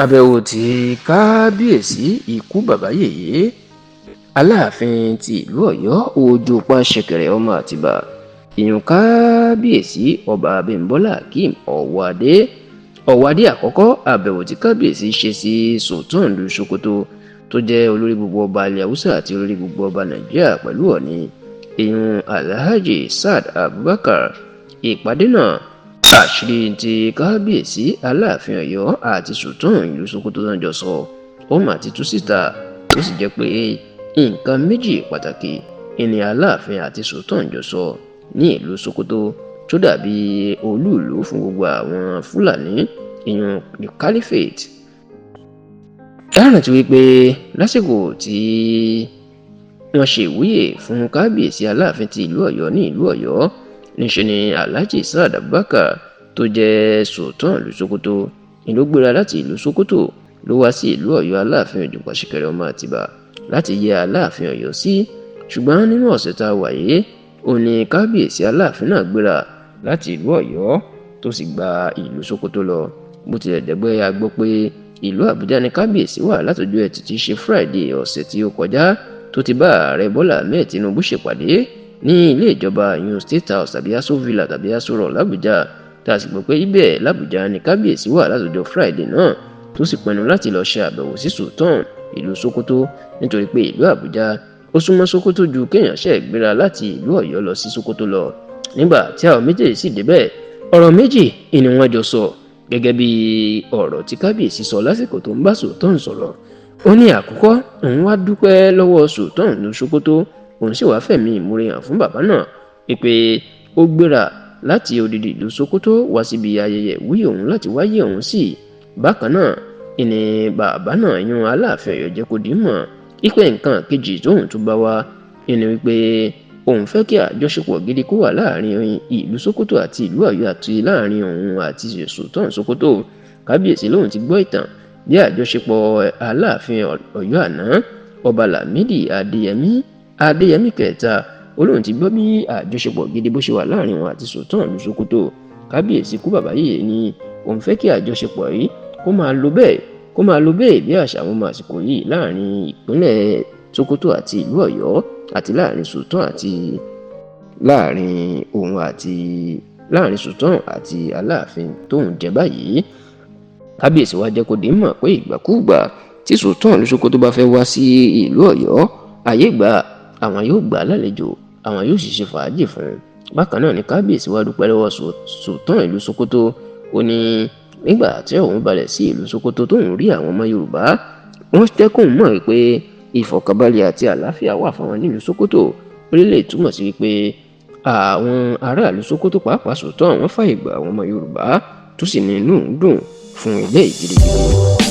Àbẹ̀wò tí kábíyèsí ikú bàbá yèyé Aláàfin ti ìlú Ọ̀yọ́ Òjòpá Ṣẹ̀kẹ̀rẹ̀ ọmọ Àtìbà, ìyún kábíyèsí Ọba Abímbọ́lá Akeem Ọwọ́adé Ọwọ́adé àkọ́kọ́. Àbẹ̀wò tí kábíyèsí ṣe sí Sultan ìlú Sokoto tó jẹ́ olórí gbogbo ọba ilẹ̀ Haúsá àti olórí gbogbo ọba Nàìjíríà pẹ̀lú Ọ̀ọ̀ni, ìyún Alhaji Saad Abubakar. Ìpàdé náà, àṣírí tí kábíyèsí Aláàfin Ọ̀yọ́ àti Sultan ìlú Sokoto náà jọ sọ, ó mà ti tú síta, tó sì jẹ́ pé nǹkan méjì pàtàkì ìní Aláàfin àti Sultan jọ sọ ní ìlú Sokoto tó dàbí olúùlú fún gbogbo àwọn Fúlàní, ìyún the Caliphate. Ẹ rántí wípé lásìkò tí wọ́n ṣe ìwúyè fún kábíyèsí Aláàfin ti ìlú Ọ̀yọ́ ní ìlú Ọ̀yọ́, níṣẹ́ ni Alhaji Saad Abubakar tó jẹ́ Sultan ìlú Sokoto ni ló gbéra láti ìlú Sokoto ló wá sí ìlú Ọ̀yọ́ Aláàfin Òjòpá Ṣẹ̀kẹ̀rẹ̀ ọmọ Àtìbà láti yẹ Aláàfin Ọ̀yọ́ sí. Ṣùgbọ́n nínú ọ̀sẹ̀ tá a wà yìí, ó ní kábíyèsí Aláàfin náà gbéra láti ìlú Ọ̀yọ́ tó sì gba ìlú Sokoto lọ. Bó tilẹ̀ jẹ́ pé a gbọ́ pé ìlú Àbújá ní kábíyèsí wà látọjọ́ Ẹtì tí í ṣe Friday ọ̀sẹ̀ tí ó kọjá, tó ti bá ààrẹ Bọ́lá Ahmed Tinubu ṣèpàdé ní ilé ìjọba, ìyún State House tàbí Aso Villa tàbí Aso Rock l'Àbújá, tá a sì gbọ́ pé ibẹ̀ l'Àbújá ní kábíyèsí wà látọjọ́ Friday náà, tó sì pinnu láti lọ ṣe àbẹ̀wò sí Sultan ìlú Sokoto, nítorí pé ìlú Àbújá ó súnmọ́ Sokoto ju kéèyàn ṣe gbéra láti ìlú Ọ̀yọ́ lọ sí Sokoto lọ. Nígbà tí àwọn méjèèjì sì débẹ̀, ọ̀rọ̀ méjì ni wọ́n jọ sọ. Gẹ́gẹ́ bí ọ̀rọ̀ tí kábíyèsí sọ lásìkò tó ń bá Sultan sọ̀rọ̀, ó ní àkọ́kọ́, òun wá dúpẹ́ lọ́wọ́ Sultan ìlú Sokoto, òun sì wá fẹ̀mí ìmoore hàn fún bàbá náà pé ó gbéra láti odidi ìlú Sokoto wá síbi ayẹyẹ ìwúyè òun láti wáyé òun sí. Bákan náà ìní bàbá náà, yan Aláàfin Ọ̀yọ́, jẹ́ kó dìímọ̀ ipe nǹkan kejì tóun tún bá wá ìní wípé òun fẹ́ kí àjọṣepọ̀ gidi kó wà láàrin ìlú Sokoto àti ìlú Ọ̀yọ́ àti láàrin òun àti Sultan Sokoto. Kábíyèsí lòun ti gbọ́ ìtàn bí àjọṣepọ̀ Aláàfin Ọ̀yọ́ àná, Ọba Lámìdí Adéyẹmí, Adéyẹmí kẹta, ó lóun ti gbọ́ bí àjọṣepọ̀ gidi bó ṣe wà láàrin òun àti Sultan ìlú Sokoto. Kábíyèsí kú bàbá yìí ni òun fẹ́ kí àjọṣepọ̀ yìí kó máa lọ bẹ́ẹ̀, kó máa lọ bẹ́ẹ̀ bí àṣà àwọn ọmọ àsìkò yìí láàrin ìpínlẹ̀ Sokoto àti ìlú Ọ̀yọ́ àti láàrin Sultan àti láàrin òun àti láàrin Sultan àti Aláàfin tóun jẹ báyìí. Kábíyèsí wa jẹ́ kó di mọ̀ pé ìgbàkúùgbà tí Sultan ìlú Sokoto bá fẹ́ wá sí ìlú Ọ̀yọ́, àyè gbà, àwọn yóò gbà á lálejò, àwọn yóò sì ṣe fàájì fún un. Bákan náà ni kábíyèsí wa dúpẹ́ lọ́wọ́ Sultan ìlú Sokoto. Ó ní nígbà tí òun balẹ̀ sí ìlú Sokoto tóun rí àwọn ọmọ Yorùbá, wọ́n jẹ́ kóun mọ̀ wípé ìfọ̀kànbalẹ̀ àti àlàáfíà wà fáwọn nílùú Sokoto. Ó lè lè túmọ̀ sí wípé àwọn aráàlú Sokoto, pàápàá Sultan, wọ́n fàyè gba àwọn ọmọ Yorùbá, tó sì ní inú dùn fún ilé gidigidi.